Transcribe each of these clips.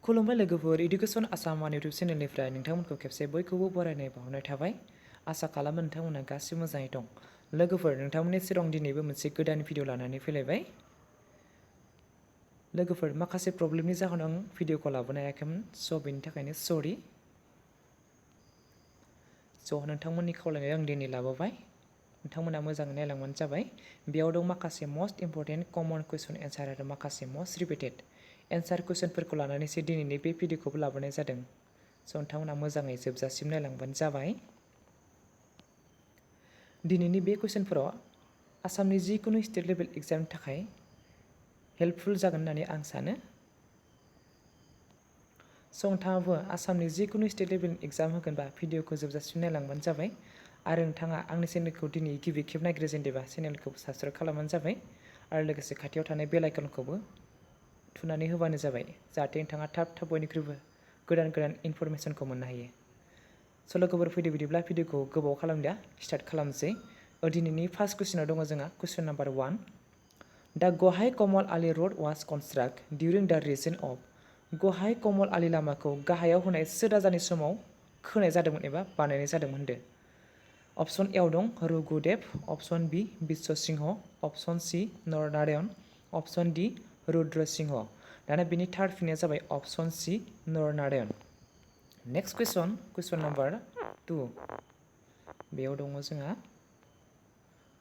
खुलुमबाय लोगोफोर education Assam YouTube चेनेलनिफ्राय नोंथांमोनखौ खेबसे बयखौबो बरायनाय बावहरनाय थाबाय आसा खालामो नोंथांमोना गासिबो मोजाङै दं लोगोफोर नोंथांमोननि सिगाङाव दिनैबो मोनसे गोदान भिडिअ लानानै फैलायबाय लोगोफोर माखासे प्रब्लेमनि जाहोनाव आं भिडिअखौ लाबोनो हायाखैमोन स' बेनि थाखायनो सरि स' नोंथांमोननि खावलायनाय आं दिनै लाबोबाय नोंथांमोना मोजाङै नायलांबानो जाबाय बेयाव दं माखासे मोस्ट इम्परटेन्ट कमन कुइसन एन्सार आरो माखासे मोस्ट रिपिटेड एन्सार कुइसनफोरखौ लानानैसो दिनैनि बे भिडिअखौबो लाबोनाय जादों स' नोंथांमोना मोजाङै जोबजासिम नायलांबानो जाबाय दिनैनि बे कुइसनफोराव आसामनि जिकुनु स्टेट लेभेल एग्जामनि थाखाय हेल्पफुल जागोन होननानै आं सानो स' नोंथाङाबो आसामनि जिकुनु स्टेट लेभेल एग्जाम होगोनबा भिडिअखौ जोबजासिम नायलांबानो जाबाय आरो नोंथाङा आंनि चेनेलखौ दिनै गिबि खेब नायग्रोजेनदोंबा चेनेलखौ साबस्क्राइब खालामबानो जाबाय आरो लोगोसे खाथियाव थानाय बेल आइकनखौबो थुनानै होबानो जाबाय जाहाथे नोंथाङा थाब बयनिख्रुइबो गोदान गोदान इनफरमेसनखौ मोननो हायो स' लोगोफोर फैदो बिदिब्ला भिडिअखौ गोबाव खालामदिया स्टार्ट खालामसै दिनैनि फार्स्ट कुइसनाव दङ जोंहा कुइसन नाम्बार 1 दा गहाय कमल आलि रोड वाज कनस्ट्राक्ट डिउरिं दा रिजन अफ गहाय कमल आलि लामाखौ गाहायाव होनाय सोर राजानि समाव खोनाय जादोंमोन एबा बानायनाय जादोंमोन होनदो ऑप्शन ए दं रघु देव option B Vishwa Singh option C Narnarayan option D Rudra Singh दाना बिनि थार्ड फिननाया जाबाय option C Narnarayan next question number 2 बेयाव दङ जोंहा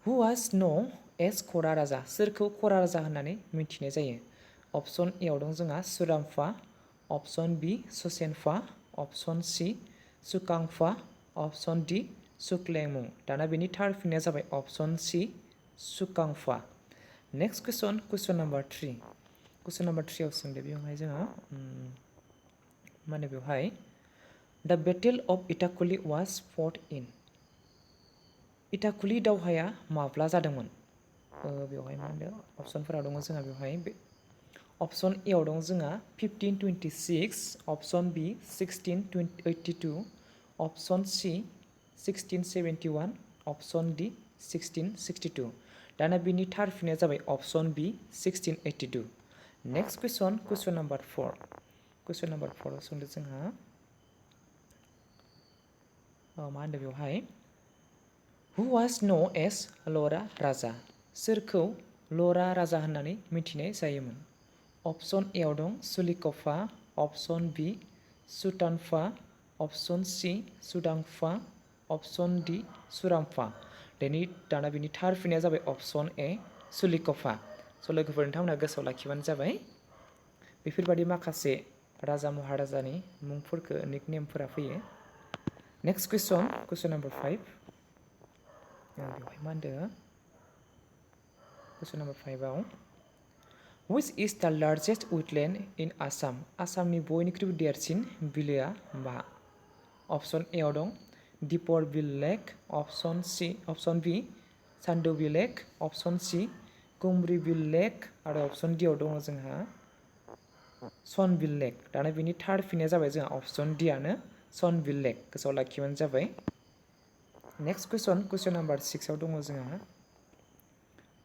हु वाज नो एस खरा राजा सोरखौ खरा राजा होननानै मिथिनाय जायो ऑप्शन ए दं जोंहा सुरामफा ऑप्शन बी सुसेनफा ऑप्शन सी सुकांफा ऑप्शन डी सुक्लेंमुं दाना बेनि थार्ड फिननाया जाबाय ऑप्शन सी सुकांफा next question number 3 question number 3 आव सोंदो बेवहाय जोङो माने बेवहाय the battle of Itakhuli was fought in Itakhuli दावहाया माब्ला जादोंमोन बेवहाय मा होनदो ऑप्शनफोरा दङ जोंहा बेवहाय ऑप्शन ए आव दं जोंहा 1526 ऑप्शन बी 1682 ऑप्शन सी 1671 ऑप्शन डी 1662 दाना बिनि थार्ड फिननाया जाबाय ऑप्शन बी 1682 next question number 4 question number 4 आव सोंदो जोंहा मा होनदो बेवहाय हु वाज नो एस लरा राजा सोरखौ लरा राजा होननानै मिथिनाय जायोमोन ऑप्शन ए आव दं सुलिकफा ऑप्शन बी सुतानफा ऑप्शन सी सुदांफा ऑप्शन डी सुरामफा दाना बिनि थार्ड फिननाया जाबाय ऑप्शन ए सुलिकफा स' लोगोफोर नोंथांमोना गोसोआव लाखिबानो जाबाय बेफोरबादि माखासे राजा महाराजानि मुंफोरखौ निकनेमफोरा फैयो नेक्स्ट क्वेश्चन नम्बर 5 बेवहाय मा होनदो क्वेश्चन नम्बर 5 आव which is the largest wetland in Assam आसामनि बयनिख्रुइबो देरसिन बिलोआ मा ऑप्शन ए आव दं दिपर बिल लेक ऑप्शन बी सानडुबि लेक ऑप्शन सी कुमरी बिल लेक आरो ऑप्शन डी आव दङ जोंहा सनबिल लेक दाना बिनि थार्ड फिननाया जाबाय जोंहा ऑप्शन डी आनो सनबिल लेक गोसोआव लाखिबानो जाबाय नेक्स्ट क्वेश्चन नम्बर 6 आव दङ जोंहा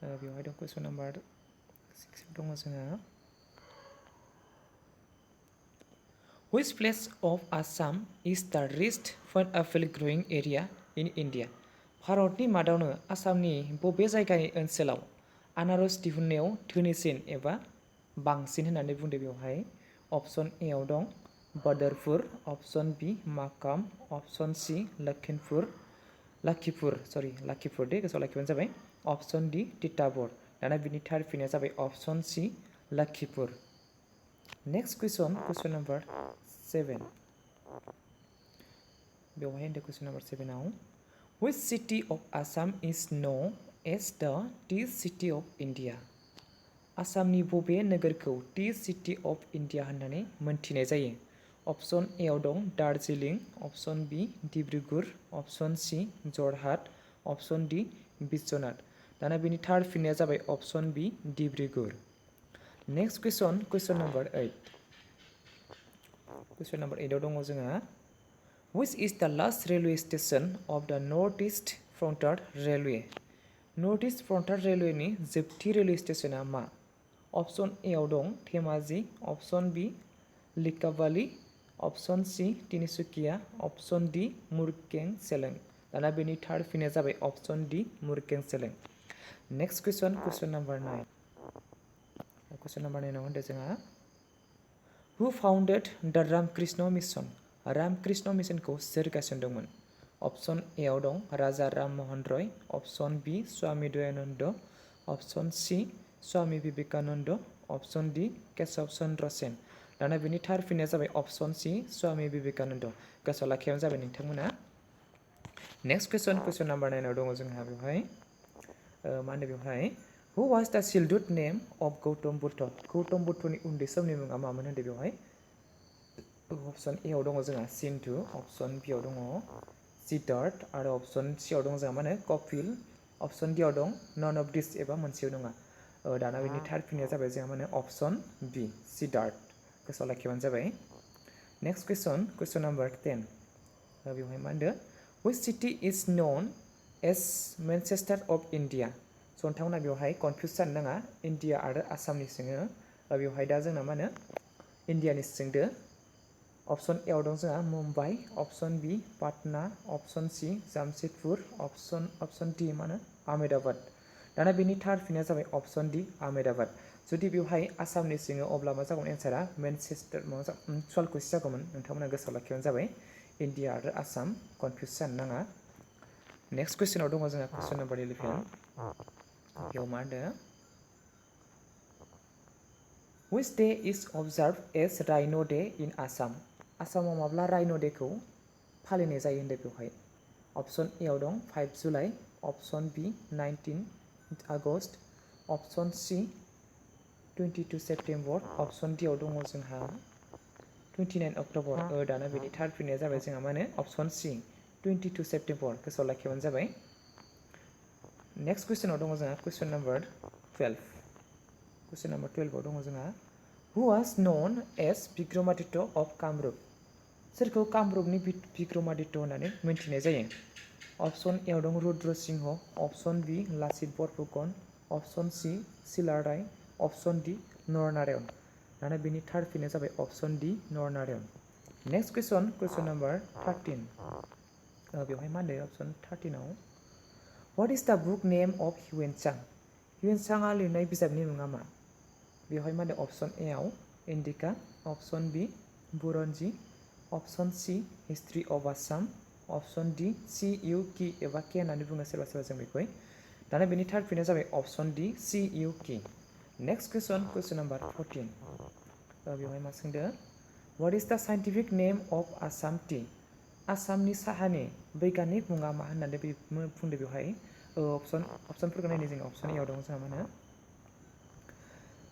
बेवहाय दं क्वेश्चन नम्बर 6 दङ जोंहा which place of Assam is the richest pineapple growing area in India भारतनि मादावनो आसामनि बबे जायगानि ओनसोलाव आनारस दिहुननायाव धोनिसिन एबा बांसिन होननानै बुंदों बेवहाय ऑप्शन ए आव दं बादरपुर ऑप्शन बी माकाम ऑप्शन सी लाखिपुर दे गोसोआव लाखिबानो जाबाय ऑप्शन डी तिताबर दाना बिनि थार्ड फिननाया जाबाय option C Lakhipur next question number 7 बेवहाय होनदो क्वेश्चन नम्बर 7 आव which city of Assam is known as the tea city of India आसामनि बबे नोगोरखौ टी सिटी अफ इन्डिया होननानै मोनथिनाय जायो ऑप्शन ए आव दं Darjeeling option B Dibrugarh option C Jorhat option D Biswanath दाना बिनि थार्ड फिननाया जाबाय option B Dibrugarh next question number 8 question number 8 आव दङ जोंहा which is the last railway station of the northeast frontier railway north east frontier रेलवेनि जोबथि रेलवे स्टेशना मा ऑप्शन ए आव दं Dhemaji option B Likabali, option C Tinisukia, option D Murkeng Chellenk. दाना बेनि थार्ड फिननाया जाबाय option D Murkeng Chellenk. Next question, question number 9. Question number 9 होनदो जोंहा Who founded the Ramakrishna Mission? Ramakrishna Mission खौ सोर गायसनदोंमोन? Option A आव दं राजा राम मोहन रय, option B Swami Dayanand, option C Swami Vivekananda, option D Keshav Chandra Sen. दाना बेनि थार्ड फिननाया जाबाय option C स्वामी विवेकानंद. गोसोआव लाखिबानो जाबाय नोंथांमोना. नेक्स्ट क्वेश्चन, क्वेश्चन नम्बर 9 आव दङ जोंहा बेवहाय मा होनो बेवहाय Who was the childhood name of Gautam Buddha? Gautam बुद्धनि उन्दै समनि मुङा मामोन होनदो बेवहाय? ऑप्शन ए आव दङ जोंहा सिन्धु, ऑप्शन बी आव दङ सिद्धार्थ आरो ऑप्शन सी आव दङ जोंहा मा होनो कपिल, ऑप्शन डी आव दं नन ऑफ दिस एबा मोनसेयाव नङा. दाना बेनि थार्ड फिननाया जाबाय जोंहा मा होनो ऑप्शन बी सिद्धार्थ. गोसोआव लाखिबानो जाबाय. Next question, question number 10. बेवहाय मा होनदो Which city is known as Manchestar of India? स' नोंथांमोना बेवहाय कनफिउज जानो नाङा इन्डिया आरो आसामनि सोङो. बेवहाय दा जोंना मा होनो इन्डियानि सोंदो. ऑप्शन ए आव दं जोंहा Mumbai, option B Patna, option C Jamshedpur, option D मा होनो आहमेदाबाद. दाना बेनि थार्ड फिननाया जाबाय ऑप्शन डी आहमेदाबाद. जुदि बेवहाय आसामनि सोङो अब्ला मा जागोन एन्सारा मेनचेस्टार माबा 12 कुइसन जागौमोन. नोंथांमोना गोसोआव लाखिबानो जाबाय इन्डिया आरो आसाम कनफिउज जानो नाङा. नेक्स्ट कुइसनाव दङ जोंहा कुइसन नम्बर 11. बेयाव मा होनदो Which day is observed as Rhino Day in Assam? आसामाव माब्ला राइन' डेखौ फालिनाय जायो होनदो बेवहाय? ऑप्शन ए आव दं 5 July, option B 19 August, option C 22 September, option D आव दङ जोंहा 29 अक्ट'बर. दाना बेनि थार्ड फिननाया जाबाय जोंहा मा होनो ऑप्शन सी 22 सेप्टेम्बर. गोसोआव लाखिबानो जाबाय. नेक्स्ट कुइसनाव दङ जोंहा कुइसन नम्बर 12. कुइसन नम्बर 12 आव दङ जोंहा Who was known as Vikramaditya of Kamrup? सोरखौ कामरुपनि विक्रमादित्य होननानै मिन्थिनाय जायो? ऑप्शन ए आव दं Rudra Singha, option B Lachit Borphukan, option C Chilarai, option D Naranarayan. दाना बेनि थार्ड फिननाया जाबाय option D Naranarayan. Next question, question number 13. बेवहाय मा होनदो ऑप्शन 13 आव What is the book name of Huensang? Huensangआ लिरनाय बिजाबनि मुङा मा? बेवहाय मा होनदो ऑप्शन ए आव Indica, option B Buranji, option C history of Assam, option D सी इउ की एबा के होननानै बुङो सोरबा सोरबा जों बेखौहाय. दाना बेनि थार्ड फिननाया जाबाय ऑप्शन डी सी इउ की. Next question, question number 14. बेवहाय मा सोंदो What is the scientific name of Assam tea? आसामनि साहानि बैज्ञानिक मुङा मा होननानै बुंदो बेवहाय? ऑप्शनफोरखौ नायनो जों ऑप्शन ए आव दङ जोंहा मा होनो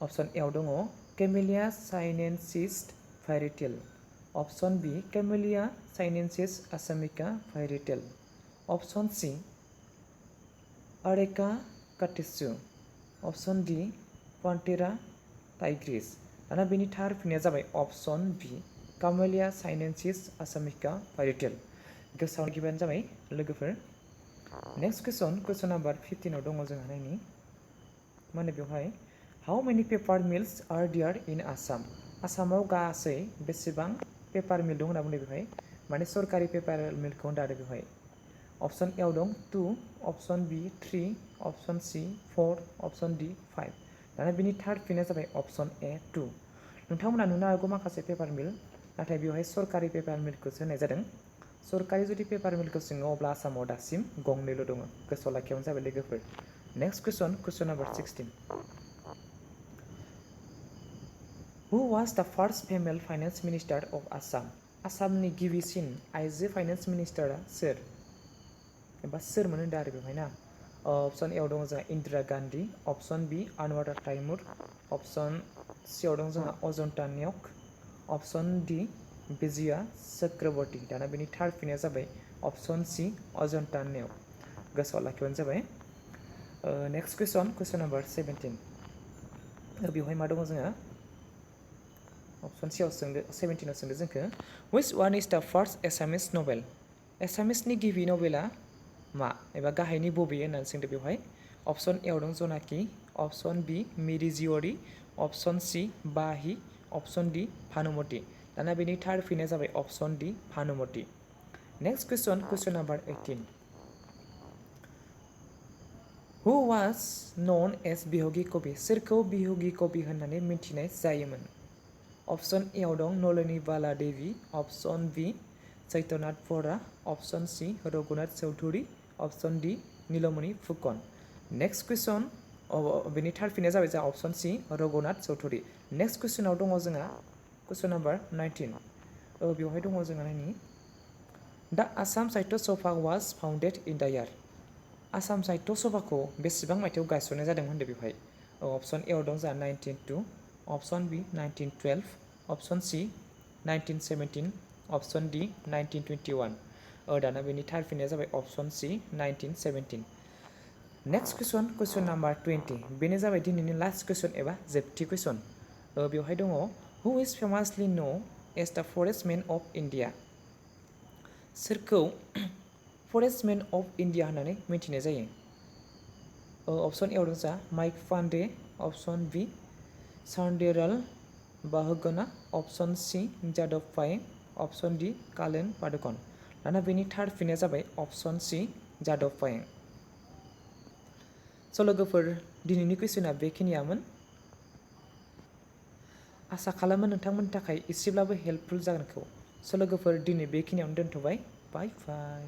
ऑप्शन ए आव दङ केमेलिया साइनेन्सिस भाइरेटेल, option B camellia sinensis assamica भाइरेटेल, option C areca catechu, option D panthera tigris. दाना बेनि थार्ड फिननाया जाबाय option B camellia sinensis assamica भाइरेटेल. गोसोआव लाखिबानो जाबाय लोगोफोर. नेक्स्ट कुइसन, कुइसन नम्बर 15 आव दङ जोंहा नायनि मा होनो बेवहाय How many paper mills are there in Assam? आसामाव गासै बेसेबां पेपार मिल दं होनना बुंदों बेवहाय? माने सरकारि पेपार मिलखौ होनदों आरो बेवहाय. ऑप्शन ए आव दं 2, ऑप्शन बी 3, ऑप्शन सी 4, ऑप्शन डी 5. दाना बेनि थार्ड फिननाया जाबाय ऑप्शन ए 2. नोंथांमोना नुनो हागौ माखासे पेपार मिल, नाथाय बेवहाय सरकारि पेपार मिलखौसो होनाय जादों. सरकारि जुदि पेपार मिलखौ सोङो अब्ला आसामाव दासिम गंनैल' दङ. गोसोआव लाखिबानो जाबाय लोगोफोर. Next question, question number 16. Who was the first female finance minister of Assam? आसामनि गिबिसिन आइजो फाइनेन्स मिनिस्टारा सोर एबा सोरमोन होनदों आरो बेवहाय ना. ऑप्शन ए आव दङ जोंहा इन्दिरा गान्धी, ऑप्शन बी आनवारा तैमुर, ऑप्शन सी आव दं जोंहा अजन्ता न्यक, ऑप्शन डी विजया चक्रवर्ती. दाना बेनि थार्ड फिननाया जाबाय ऑप्शन सी अजन्ता न्यक. गोसोआव लाखिबानो जाबाय. Next question, question number 17. बेवहाय मा दङ जोंहा ऑप्शन सी आव सोंदो 17 आव सोंदो जोंखो Which one is the first Assamese novel? एसामिसनि गिबि नभेला मा एबा गाहायनि बबे होननानै सोंदो बेवहाय? ऑप्शन ए आव दं Janaki, option B Miri Jiyori, option C बाही, ऑप्शन डी भानुमति दाना बेनि थार्ड फिनआ जाबाय option D Bhanumati next question number 18 Who was known as Bihugi Kabi सोरखौ बिहुगी कवि होननानै मिथिनाय जायोमोन ऑप्शन ए आव दं Nalini Bala Devi option B Chaitanyanath Bora option C Raghunath Choudhury option D Nilamani Phukan next question बेनि थार्ड फिनआ जाबाय जा option C Raghunath Choudhury next क्वेश्चनाव दङ जोंहा क्वेश्चन नंबर 19 बेवहाय दङ जोंहा नायनि दा आसाम साहित्य सभा वाज फाउन्डेड इन दा यार आसाम साहित्य सभाखौ बेसेबां मायथाइयाव गायसननाय जादों होनदों बेवहाय ऑप्शन ए आव दं जोंहा 1902 option B 1912 option C 1917 option D 1921 दाना बेनि थार्ड फिनआ जाबाय option C 1917 next question number 20 बेनो जाबाय दिनैनि लास्ट क्वेश्चन एबा जोबथि क्वेश्चन बेवहाय दङ हु इज फेमासलि नो एज द फरेस्ट मैन अफ इंडिया सोरखौ फरेस्ट मैन अफ इंडिया होननानै मिथिनाय जायो ऑप्शन ए आव दं जा माइक पांडे ऑप्शन बी साउंडेराल बाहुगना ऑप्शन सी जादव पायें ऑप्शन डी कालेन पादुकन दाना बेनि थार्ड फिनआ जाबाय ऑप्शन सी जादव पायें स' लोगोफोर दिनैनि कुइसना बेखिनियामोन आसा खालामो नोंथांमोननि थाखाय एसेब्लाबो हेल्पफुल जागोनखौ स' लोगोफोर दिनै बेखिनियावनो दोनथ'बाय बाय बाय